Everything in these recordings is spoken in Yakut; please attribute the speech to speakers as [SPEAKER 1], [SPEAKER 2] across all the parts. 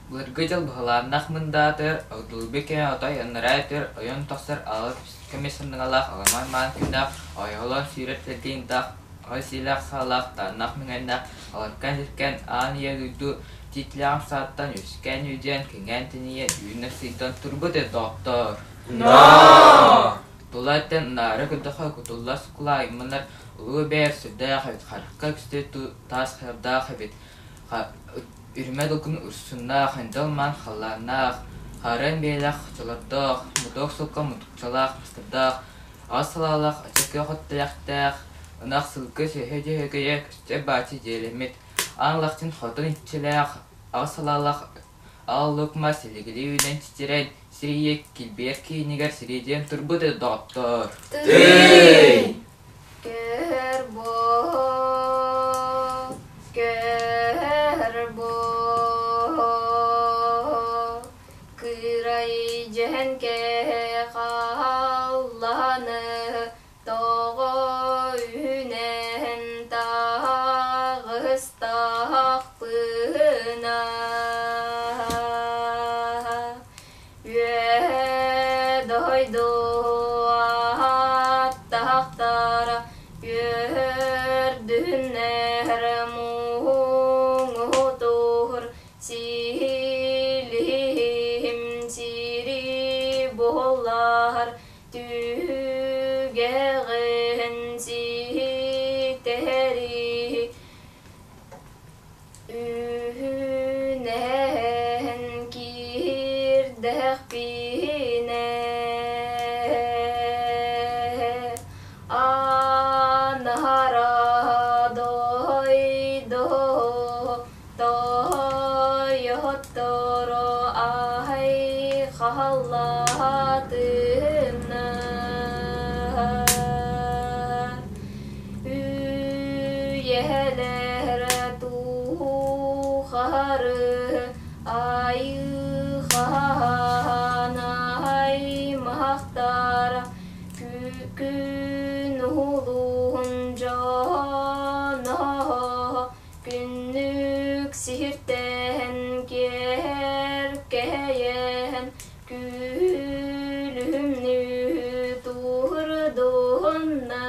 [SPEAKER 1] Былыргы дьыл быһылааннаах мындаатыгар ордулуйбут кэмэ отой анараа өттүгэр ойон тахсар аҕыс көмүс сандыҥалаах аламай маан күннээх ойоҕолоон сүүрэр тэлгэһиинтээх аҕыс сиэлээх саалаах тааннаах миҥэннээх аларкаан-сиркээн аан ийэ дойду тиитлээҕин сааттан үөскээн-үөдүйэн кэҥээн-тэнийэн үүнэр сыйдан турбут этэ доҕоттоор! Тула өттүн унаара көрдөххө кутуллар сукулаа айманар улуу бээр сүрдээх эбит, харахха көстөр таас хардаах эбит, үрүмэ долгун урсуннаах, эндэл-маан халлааннаах, хаарыан биэлээх хочолордоох, мутуок сылга мутукчалаах мастардаах, аҕыс салаалаах ача күөх өттүлэхтээх, ынах сылгы сүөһү дьөһөгөйө көстөр бааччы дьиэлэммит, аан лахчын хотон иччилээх, аҕыс салаалаах аал лук мас илигилии үүнэн чичирэн, сир ийэ килбиэр киинигэр сириэдийэн турбут доҕоттоор!
[SPEAKER 2] Тыый!
[SPEAKER 3] Көр бу, көр бу, кыырай дьэһэнкэ хаалланы тоҕо үүнэн таҕыстахпына Үөһэ дойду ааттаахтара үөрдүннэр муҥутуур силиһим сири буоллар түгэҕин ситэри Үүнэн киирдэхпинэ анара дойду тойотторо айхаллаатынна Үйэлэр тухары айыхаан аймахтара күн улуун дьоно күннүк сиртэн киэркэйэн Күлүмнүү турдунна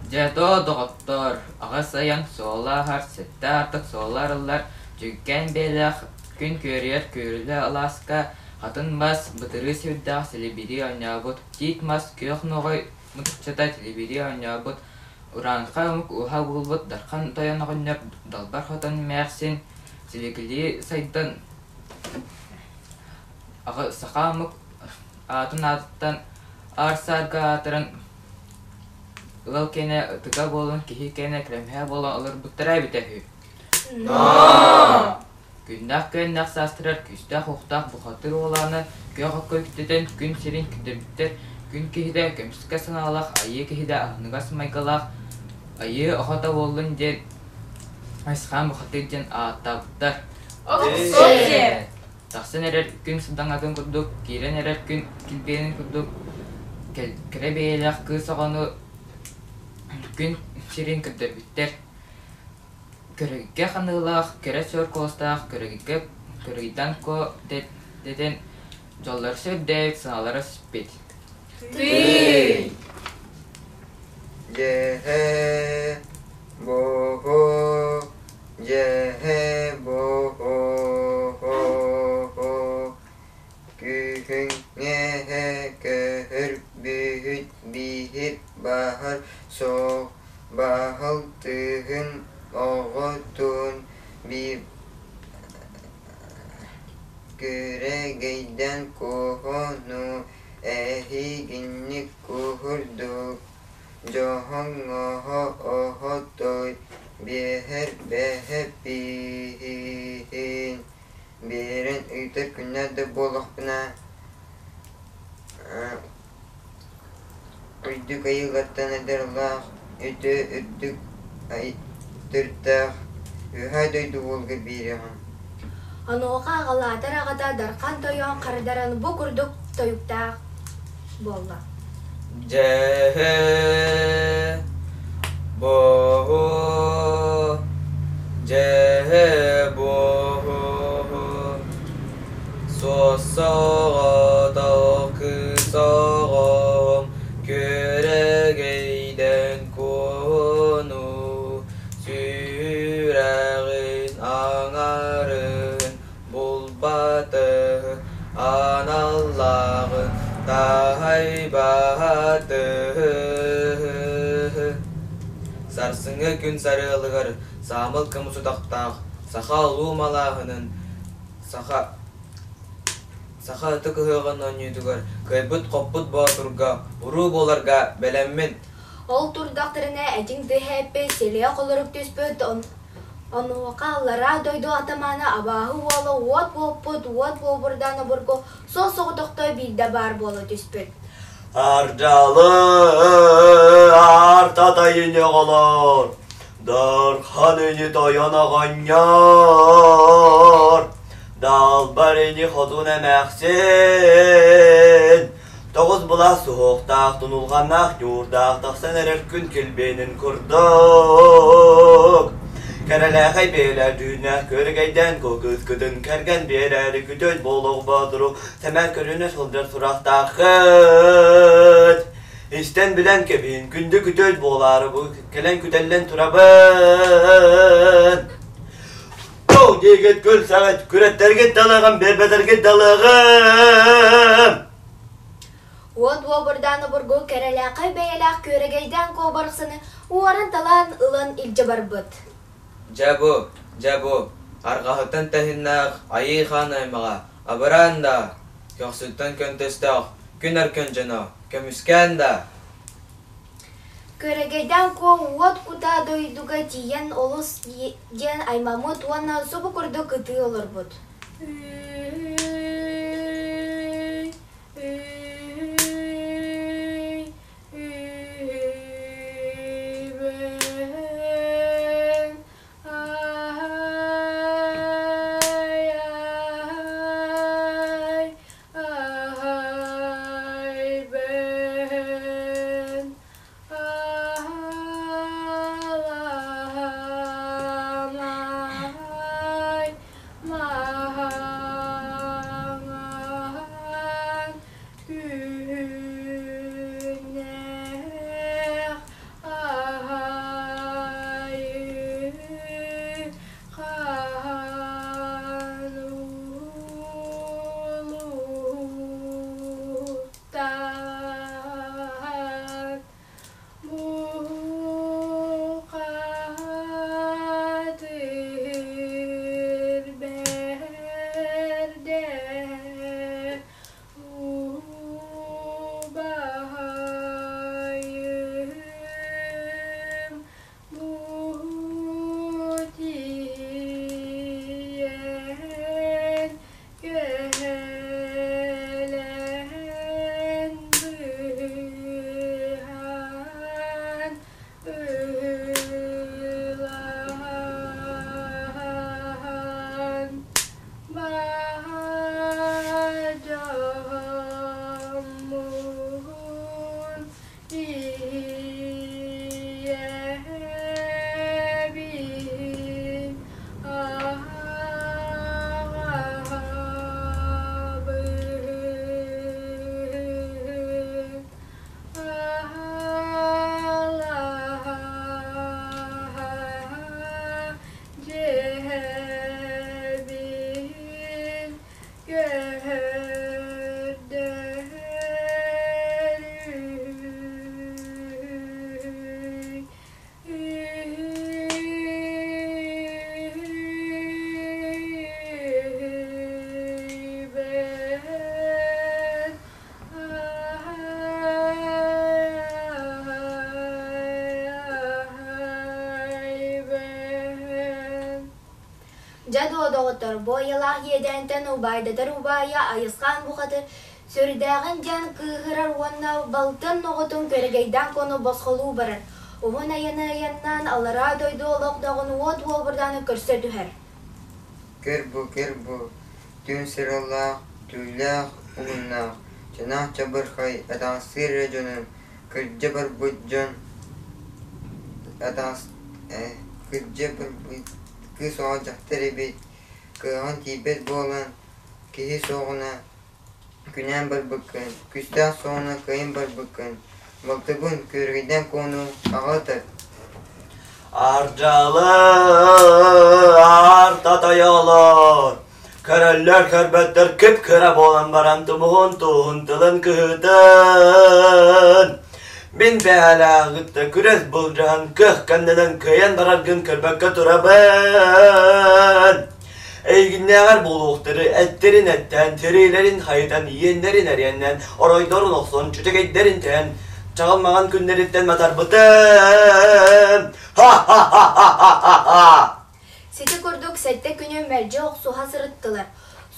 [SPEAKER 1] Дьэ, доо, доҕоттоор, аҕыс айан суола аһар, сэттэ аартык суола арыллар, дьүккээн бэйэлээх күн күөрүйэр күөрүлэ алааска хатын мас, бытырыы сүрдээх силибирии оонньообут, тиит мас күөх нуоҕай Мутукчата тилибирии оонньообут, урааҥхай омук ууһа буолбут Дархан тойон оҕонньор Далбар Хотон эмээхсин силигилии сайдан саха омук аатын аатыттан аар-саарга аатыран ыал киэнэ ытыга буолан киһи киэнэ кирэмэһэ буолан олорбуттара эбитэ үһү. Күннээх-күөннээх саастарыгар күүстээх-уохтаах бухатыыр уолааны күөх окко үктэтэн күн сирин күндэрбиттэр күн киһитэ көмүскэ санаалаах айыы киһитэ аһыныгас майгылаах айыы охото буоллун диэн Айысхаан бухатыыр диэн ааттаабыттар. Тахсан эрэр күн сыдаҥатын курдук, киирэн эрэр күн килбиэнин курдук кэрэ бэйэлээх кыыс оҕону күн сирин көрдөрбүттэр. Көрөгүккэ ханыылаах, кэрэ суор куоластаах Көрөгүккэ Көрөгүйдан Куо дэтэн дьоллоро сүрдээбит, саҥалара сүппүт.
[SPEAKER 2] Тыый!
[SPEAKER 4] Дьэһэ боһо дьэһэ боһо Күһүҥҥэ көһөрбүһүт биһир баһар суох Баһыл тыһын оҕотун биир күрэгэйдэн куһуну эһигинник куһурдук дьоһоҥҥоһо оһотой биэһэр бэһэппиһин биэрэн ыытар күннэр да буоллахпына Үрдүк айыылартан айдарылаах, үтүө үрдүк төрүттээх Үөһээ дойду уолга биэриэҕим
[SPEAKER 5] Онуоха аҕалаатар аҕата Дархан Тойон хардаран бу курдук тойуктаах буолла.
[SPEAKER 1] Дьэ буо дьэ буо Суос-соҕотох кыыс оҕом күөрэгэйдэн куону сүрэҕин аҥарын булбаты аналлааҕын таһайбаты. Сарсыҥҥы күн сарыалыгар саамыл кымыс утахтаах саха улуу малааһынын саха саха ытык ыһыаҕын оонньуутугар кыайбыт-хоппут боотурга уруу буоларга бэлэммин.
[SPEAKER 2] Ол турдахтарына этиҥ түһээппит, силиэ холорук түспүт, онуоха аллараа дойду атамаана абааһы уола уот буолпут, уот буобурдаан обургу суос-соҕотохто биирдэ баар буола түспүт.
[SPEAKER 5] Ардалы артатайын оҕолор, Дархан ини тойон оҕонньор, Далбар ини хотун эмээхсин, Тоҕус былаас суһуохтаах, тунулҕаннаах ньуурдаах тахсан эрэр күн килбиэнин курдук. Кэрэлээхэй биэлэр дьүүннээх күөрэгэйдээн кыыскытын кэргэн биэрээри күтүөт буолуох боотуру сэмээр көрүнэ сылдьар сурахтааххыт. Истэн билэн кэбиһин, күндү күтүөт буолаары бу кэлэн күтэллэн турабын. Тоу диэгит күлсэҕит, күрэттэргит далыаҕым, биэрбэтэргит далыаҕым.
[SPEAKER 2] Уот уобурдаан обургу кэрэлээхэй бэйэлээх күөрэгэйдээн куобарсаны уоран-талаан ылан илдьэ барбыт.
[SPEAKER 1] Дьэ бу, дьэ бу, арҕаһыттан тэһиннээх Айыы Хаан аймаҕа, абыраан да, көхсүттэн көнтөстөөх күн өркөн дьоно, көмүскээн да!
[SPEAKER 2] Күөрэгэйдээн куо уот кутаа дойдуга тиийэн олус диэн аймаммыт уонна субу курдук ытыы олорбут. Дьэ дуо, доҕоттор, бу айылаах иэдээнтэн убаайдатар убаайа Айысхаан бухатыр сүрдээҕин диэн кыыһырар уонна балтын оҕотун күөрэгэйдээн куону босхолуу барар. Уһун айаны айаннаан аллараа дойду олохтооҕун уот уолбурдааны көрсө түһэр.
[SPEAKER 4] Көр бу, көр бу, түүн сыралаах, түүлээх уһуннаах, чанаах чабырхай, атаҕастыыр эрэ дьонун. Кырдьа барбыт дьон атаҕас кырдьа барбыт кыыс оҕо дьахтар эбит, кыаҕын тиийбэт буолан, киһи суоҕуна күнээн барбыккын, күстээх суоҕуна кыайан барбыккын, балтыбын күөрэгэйдээн куону аҕа ытар.
[SPEAKER 5] Ардьалы артатайолор, көрөллөр көрбөттөр кып-кыра буолан баран тумуһун туһун тылын кыһытын. Мин бэйэлээҕиттэ күрэс былдьаһан кыах кэннинэн кыайан бараргын көрбөккө турабын. Эйигиннээҕэр буолуохтары эттэрин эттээн, тириилэрин хайытан, иэннэрин эриэннээн, оройдорун охсон, чүчэгэйдэрин тэһэн, чаҕылмаҕан күннэриттэн матарбытым. Ха-ха-ха-ха-ха-ха!
[SPEAKER 2] Сити курдук сэттэ күнү мэлдьи охсуһа сырыттылар.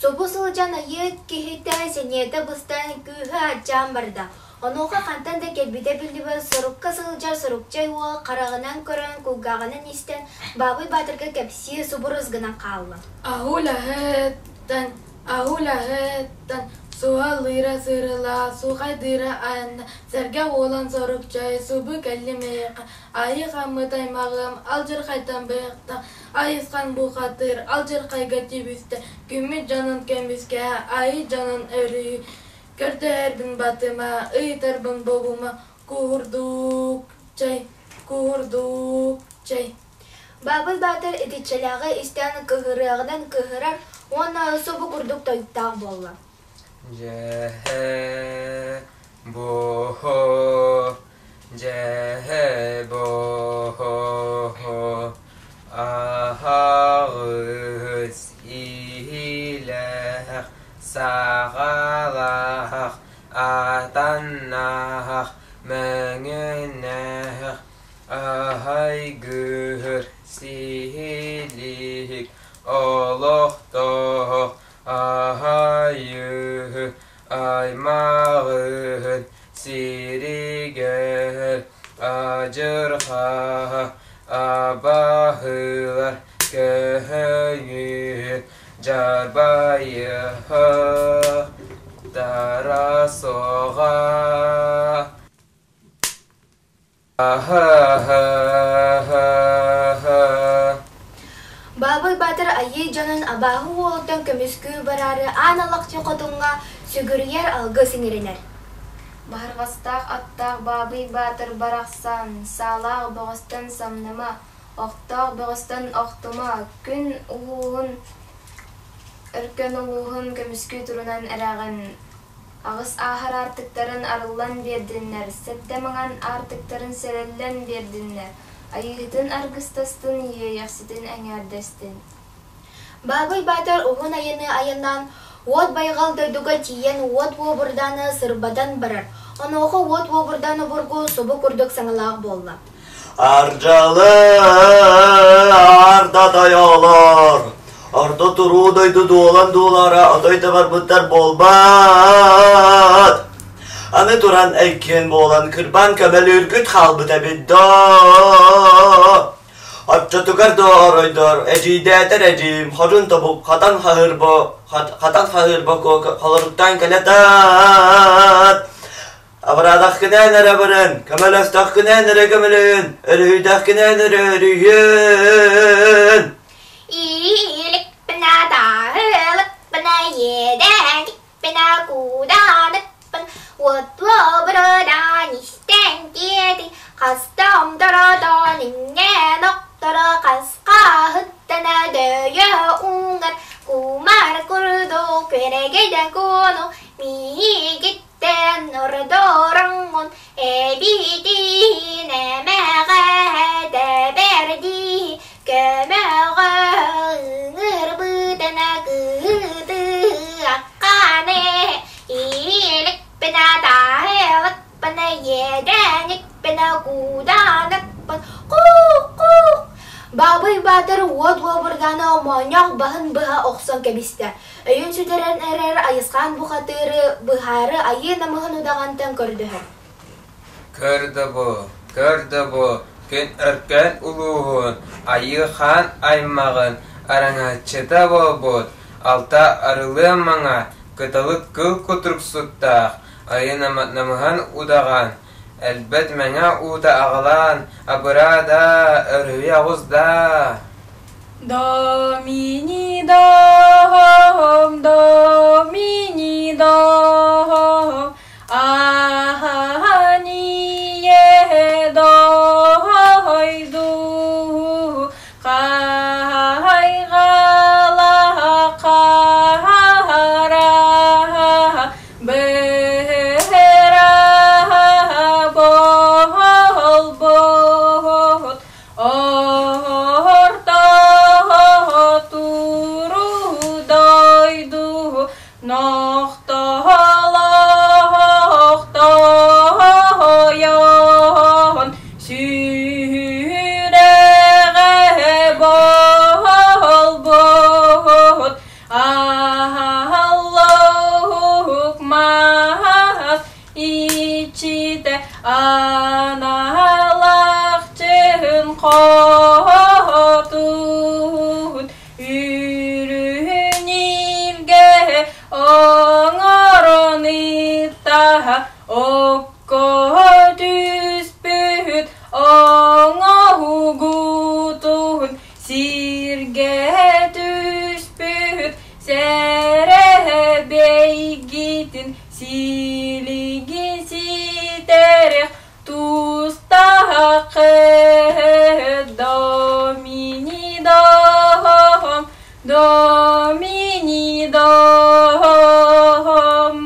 [SPEAKER 2] Субу сылдьан айыы киһитэ сэниэтэ быстан күүһэ аччаан барда. Онуоха хантан да кэлбитэ биллибэт сорукка сылдьар сорукчай уол хараҕынан көрөн, кулгааҕынан истэн Баабый Баатырга кэпсии субурус гынан хаалла.
[SPEAKER 6] Аһуулаһыттан, аһуулаһыттан суһаллыыра сырылаа, сухайдыыра айанна, сэргэ уолан сорукчай, субу кэллим эйиэхэ, айыы хаммыт аймаҕым, алдьархайтан быһахта, айысхан бухатыыр, алдьархайга тибистэ, күммүт дьонун көмүскэһэ, айыы дьонун өрүһүй, Көрдөһөрбүн батыма, ыйытарбын бобума, куурдуук чэй, куурдуук чэй.
[SPEAKER 2] Баабыл Баатыр итиччэлээҕи истэн кыһырыаҕынан кыһырар уонна субу курдук тойуктаах буолла.
[SPEAKER 1] Дьэһэ буһу, дьэһэ буһу, аһаҕыс иһилээх Саҕалаах, атаннаах, мөҥүннээх, аһайгыыр сиһилик олохтоох аһайыы аймаҕын сиригэр адьырҕа абаһылар көһөҥүн Дьарбайыһа Тарасоҕа
[SPEAKER 2] Баабый Баатыр айыы дьонун абааһы уолуттан көмүскүү бараары аан алахчы хотуҥҥа сүгүрүйэр алгыс иҥэринэр.
[SPEAKER 3] Баһырҕастаах аттаах Баабый Баатыр барахсан, саалаах бөҕөстөн самныма, Охтоох бөҕөстөн охтума, күн улууһун, өркөн улууһун көмүскүү турунан эрэҕин. Аҕыс ааһар аартыктарын арыллан биэрдиннэр, сэттэ маҥан аартыктарын сэрэллэн биэрдиннэр, айыыһытын аргыстастын, иэйэхситин эҥээрдэстин.
[SPEAKER 2] Баабый Баатыр уһун айаны айаннаан уот байҕал дойдуга тиийэн уот уобурдааны сырбатан барар. Онуоха уот уобурдаан обургу субу курдук саҥалаах буолла.
[SPEAKER 5] Ардьалы арда тойолор, орто туруу дойду дуолан дуулара отой да барбыттар буолбаат. Аны туран эккиэн буолан кырбаан көмөлүүргүт хаалбыт эбит доо. Оччотугар дооройдор, эдьиийдээтэр эдьиийим хорун тобук хатан хаһыырбо хатан хаһыырбо холоруктаан кэлэ-таат Абыраатаххынээн эрэ абырын, көмөлөстөххүнээн эрэ көмөлөһүн, өрүһүйдэххинээн эрэ өрүһүөн.
[SPEAKER 2] Ииликпинэ таһылыкпына иэдэникпинэ куудааныкпын уотлобурдаан истэн тиэти хастам дородон иҥҥэн охторо хасхаһыттана дөйө уҥар кумар курдук күөрэгэй куону миигит Тэн ордороҥҥун эбиитин эмэҕэ тэбэрдии көмөҕө ыҥырбытына кыытыахханы ииликпинэ таһылыкпына иэдэникпинэ куудааныкпын кук-кук Баабый Баатыр уот уобурдаана моонньоох баһын быһа охсон кэбистэ. Өйүн сүтэрэн эрэр Айысхаан бухатыыры быһаары айыы намыһын удаҕантан көрдөһөр.
[SPEAKER 1] Көр да бу, көр да бу, күн өркөн улууһун, айыы хаан аймаҕын араҥаччыта буолбут, алта арылыам маҥа, кыталык кыл кутуруксуттаах, айыы намыһын удаҕан.
[SPEAKER 7] Өлбөт мэҥэ уута аҕалаан, абыраа даа, өрүһүйэ оҕус даа
[SPEAKER 6] Домини дом, домини дом, Ахание дойду, Хайҕала хара быһыра буолбут Орто туруу дойду нохтолох тойон сүрэҕэ буолбут Аллоук мас иччитэ аналахчын хотун үрүн илгэ оҥорон ыттаһа окко түспүт оҥоһугутун сиргэ түспүт сэрэбэйгитин силигин ситэрэх тустаах Домини дом, Домини дом.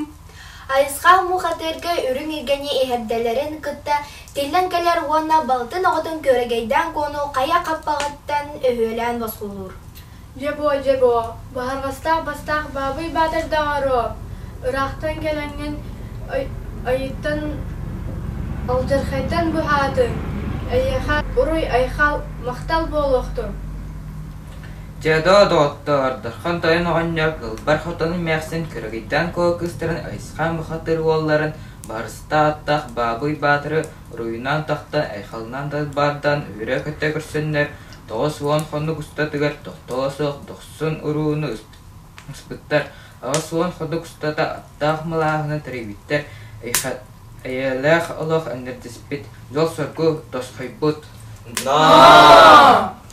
[SPEAKER 2] Айысхаан муухатыырга үрүҥ илгэни иһэрдэлэрин кытта тиллэн кэлэр уонна балтын оҕотун күөрэгэйдээн куону хайа хаппаҕыттан өһүөлээн босхолуур.
[SPEAKER 8] Дьэ-буо, дьэ-буо, баһырҕастаах бастаах Баабый Баатыр даҕаруо, ыраахтан кэлэҥҥин айыттан алдьархайтан быһаатыҥ, эйиэхэ уруй-айхал, махтал буолуохтун.
[SPEAKER 1] Дьэ, доо, доҕоттоор, Дархан тойон оҕонньор Кылбар хотон эмээхсин Күрэгийдээн куо кыыстарын Айысхаан бухатыыр уолларын Барыста ааттаах Баабый Баатыры уруйунан тахтан, айхалынан далбардаан үөрэ-көтө көрсөннөр, 90 хонук устатыгар тохтоло суох дохсун урууну ыспыттар, 80 хонук устата аттаах малааһыны тэрийбиттэр, эйэлээх олох энэрдиспит, дьол-соргу тосхойбут.
[SPEAKER 5] Наа!